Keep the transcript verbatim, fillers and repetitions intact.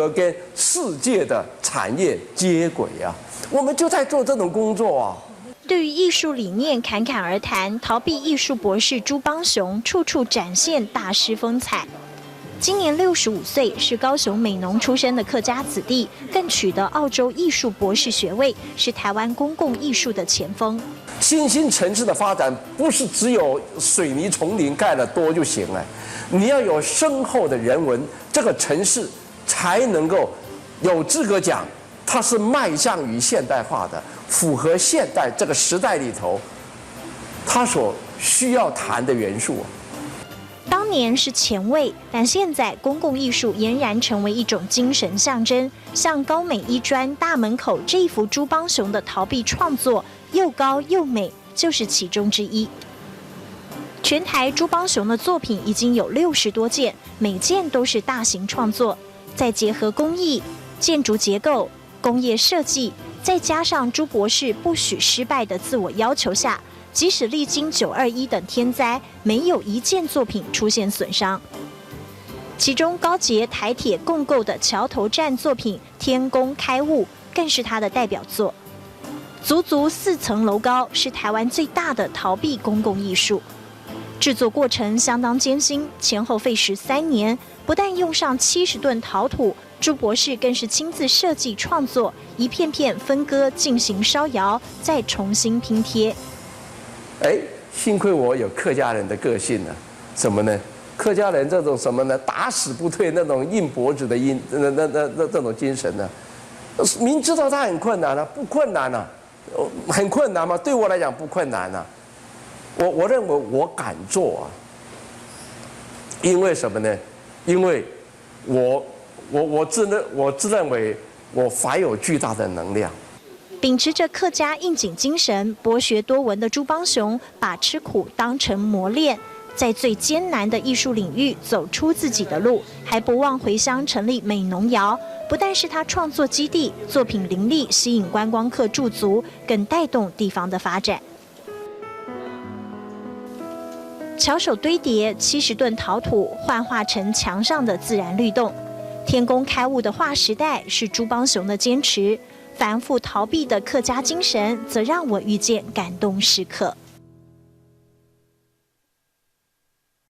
跟世界的产业接轨啊。我们就在做这种工作啊。对于艺术理念侃侃而谈，陶壁艺术博士朱邦雄处处展现大师风采。今年六十五岁，是高雄美浓出生的客家子弟，更取得澳洲艺术博士学位，是台湾公共艺术的前锋。新兴城市的发展不是只有水泥丛林盖得多就行了，你要有深厚的人文，这个城市才能够有资格讲它是迈向于现代化的，符合现代这个时代里头它所需要谈的元素。当年是前卫，但现在公共艺术俨然成为一种精神象征。像高美一专大门口这一幅朱邦雄的陶壁创作，又高又美，就是其中之一。全台朱邦雄的作品已经有六十多件，每件都是大型创作，再结合工艺、建筑结构、工业设计，再加上朱博士不许失败的自我要求下，即使历经九二一等天灾，没有一件作品出现损伤。其中高捷台铁共构的桥头站作品《天工开物》更是他的代表作。足足四层楼高，是台湾最大的陶壁公共艺术。制作过程相当艰辛，前后费时三年，不但用上七十吨陶土，朱博士更是亲自设计创作，一片片分割进行烧窑，再重新拼贴。哎，幸亏我有客家人的个性呢、怎么呢？客家人这种什么呢？打死不退那种硬脖子的硬，那那那那这种精神呢、明知道它很困难啊，不困难啊，很困难吗？对我来讲不困难啊。我我认为我敢做啊，因为什么呢？因为我我我自认我自认为我怀有巨大的能量。秉持着客家应景精神、博学多闻的朱邦雄，把吃苦当成磨练，在最艰难的艺术领域走出自己的路，还不忘回乡成立美浓窑。不但是他创作基地，作品林立，吸引观光客驻足，更带动地方的发展。巧手堆叠七十吨陶土，幻化成墙上的自然律动。天工开物的划时代是朱邦雄的坚持，繁复陶壁的客家精神，则让我遇见感动时刻。